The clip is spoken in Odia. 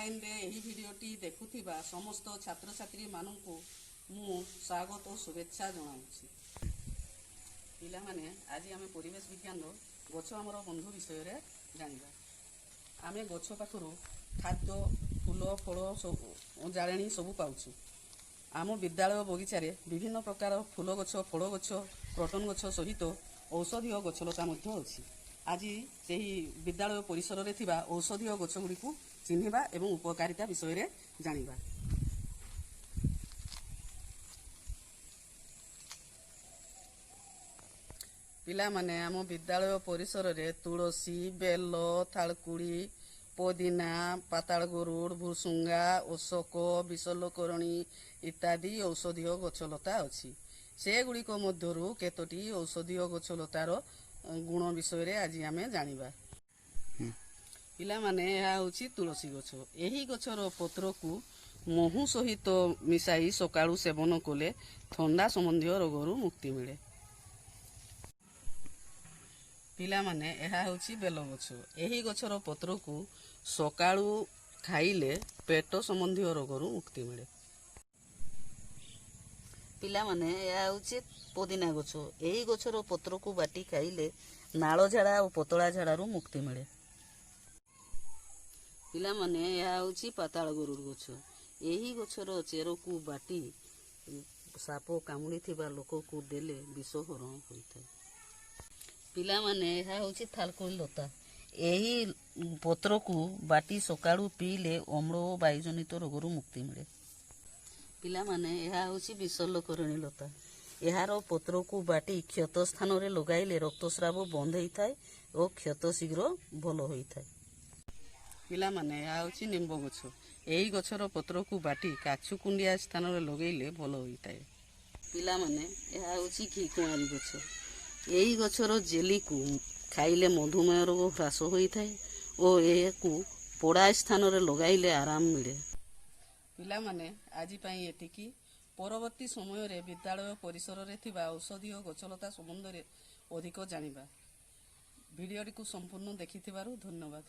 ଅନଲାଇନରେ ଏହି ଭିଡ଼ିଓଟି ଦେଖୁଥିବା ସମସ୍ତ ଛାତ୍ରଛାତ୍ରୀମାନଙ୍କୁ ମୁଁ ସ୍ୱାଗତ ଓ ଶୁଭେଚ୍ଛା ଜଣାଉଛି। ପିଲାମାନେ, ଆଜି ଆମେ ପରିବେଶ ବିଜ୍ଞାନର ଗଛ ଆମର ବନ୍ଧୁ ବିଷୟରେ ଜାଣିବା। ଆମେ ଗଛ ପାଖରୁ ଖାଦ୍ୟ, ଫୁଲ, ଫଳ ସବୁ, ଜାଳେଣୀ ସବୁ ପାଉଛୁ। ଆମ ବିଦ୍ୟାଳୟ ବଗିଚାରେ ବିଭିନ୍ନ ପ୍ରକାର ଫୁଲ ଗଛ, ଫଳ ଗଛ, କ୍ରୋଟନ ଗଛ ସହିତ ଔଷଧୀୟ ଗଛଲତା ମଧ୍ୟ ଅଛି। ଆଜି ସେହି ବିଦ୍ୟାଳୟ ପରିସରରେ ଥିବା ଔଷଧୀୟ ଗଛଗୁଡ଼ିକୁ ଚିହ୍ନିବା ଏବଂ ଉପକାରିତା ବିଷୟରେ ଜାଣିବା। ପିଲାମାନେ, ଆମ ବିଦ୍ୟାଳୟ ପରିସରରେ ତୁଳସୀ, ବେଲ, ଥାଳକୁଡ଼ି, ପୋଦିନା, ପାତାଳଗରୁଡ଼, ଭୃସୁଙ୍ଗା, ଅଶୋକ, ବିଶଲ୍ୟକରଣୀ ଇତ୍ୟାଦି ଔଷଧୀୟ ଗଛଲତା ଅଛି। ସେଗୁଡ଼ିକ ମଧ୍ୟରୁ କେତୋଟି ଔଷଧୀୟ ଗଛଲତାର ଗୁଣ ବିଷୟରେ ଆଜି ଆମେ ଜାଣିବା। ପିଲାମାନେ, ଏହା ହେଉଛି ତୁଳସୀ ଗଛ। ଏହି ଗଛର ପତ୍ରକୁ ମହୁ ସହିତ ମିଶାଇ ସକାଳୁ ସେବନ କଲେ ଥଣ୍ଡା ସମ୍ବନ୍ଧୀୟ ରୋଗରୁ ମୁକ୍ତି ମିଳେ। ପିଲାମାନେ, ଏହା ହେଉଛି ବେଲ ଗଛ। ଏହି ଗଛର ପତ୍ରକୁ ସକାଳୁ ଖାଇଲେ ପେଟ ସମ୍ବନ୍ଧୀୟ ରୋଗରୁ ମୁକ୍ତି ମିଳେ। ପିଲାମାନେ, ଏହା ହେଉଛି ପୋଦିନା ଗଛ। ଏହି ଗଛର ପତ୍ରକୁ ବାଟି ଖାଇଲେ ନାଳ ଝାଡ଼ା ଓ ପତଳା ଝାଡ଼ାରୁ ମୁକ୍ତି ମିଳେ। ପିଲାମାନେ, ଏହା ହେଉଛି ପାତାଳ ଗରୁଡ଼ ଗଛ। ଏହି ଗଛର ଚେରକୁ ବାଟି ସାପ କାମୁଡ଼ିଥିବା ଲୋକକୁ ଦେଲେ ବିଷ ହରଣ ହୋଇଥାଏ। ପିଲାମାନେ, ଏହା ହେଉଛି ଥାଲକୁଡ଼ି ଲତା। ଏହି ପତ୍ରକୁ ବାଟି ସକାଳୁ ପିଇଲେ ଅମ୍ଳ ଓ ବାୟୁଜନିତ ରୋଗରୁ ମୁକ୍ତି ମିଳେ। ପିଲାମାନେ, ଏହା ହେଉଛି ବିଶଲ୍ୟକରଣୀ ଲତା। ଏହାର ପତ୍ରକୁ ବାଟି କ୍ଷତ ସ୍ଥାନରେ ଲଗାଇଲେ ରକ୍ତସ୍ରାବ ବନ୍ଦ ହୋଇଥାଏ ଓ କ୍ଷତ ଶୀଘ୍ର ଭଲ ହୋଇଥାଏ। ପିଲାମାନେ, ଏହା ହେଉଛି ନିମ୍ବ ଗଛ। ଏହି ଗଛର ପତ୍ରକୁ ବାଟି କାଛୁ କୁଣ୍ଡିଆ ସ୍ଥାନରେ ଲଗାଇଲେ ଭଲ ହୋଇଥାଏ। ପିଲାମାନେ, ଏହା ହେଉଛି ଘି କୁଆଁରୀ ଗଛ। ଏହି ଗଛର ଜେଲିକୁ ଖାଇଲେ ମଧୁମେହ ରୋଗ ହ୍ରାସ ହୋଇଥାଏ ଓ ଏହାକୁ ପୋଡ଼ା ସ୍ଥାନରେ ଲଗାଇଲେ ଆରାମ ମିଳେ। ପିଲାମାନେ, ଆଜି ପାଇଁ ଏତିକି। ପରବର୍ତ୍ତୀ ସମୟରେ ବିଦ୍ୟାଳୟ ପରିସରରେ ଥିବା ଔଷଧୀୟ ଗଛଲତା ସମ୍ବନ୍ଧରେ ଅଧିକ ଜାଣିବା। ଭିଡ଼ିଓଟିକୁ ସମ୍ପୂର୍ଣ୍ଣ ଦେଖିଥିବାରୁ ଧନ୍ୟବାଦ।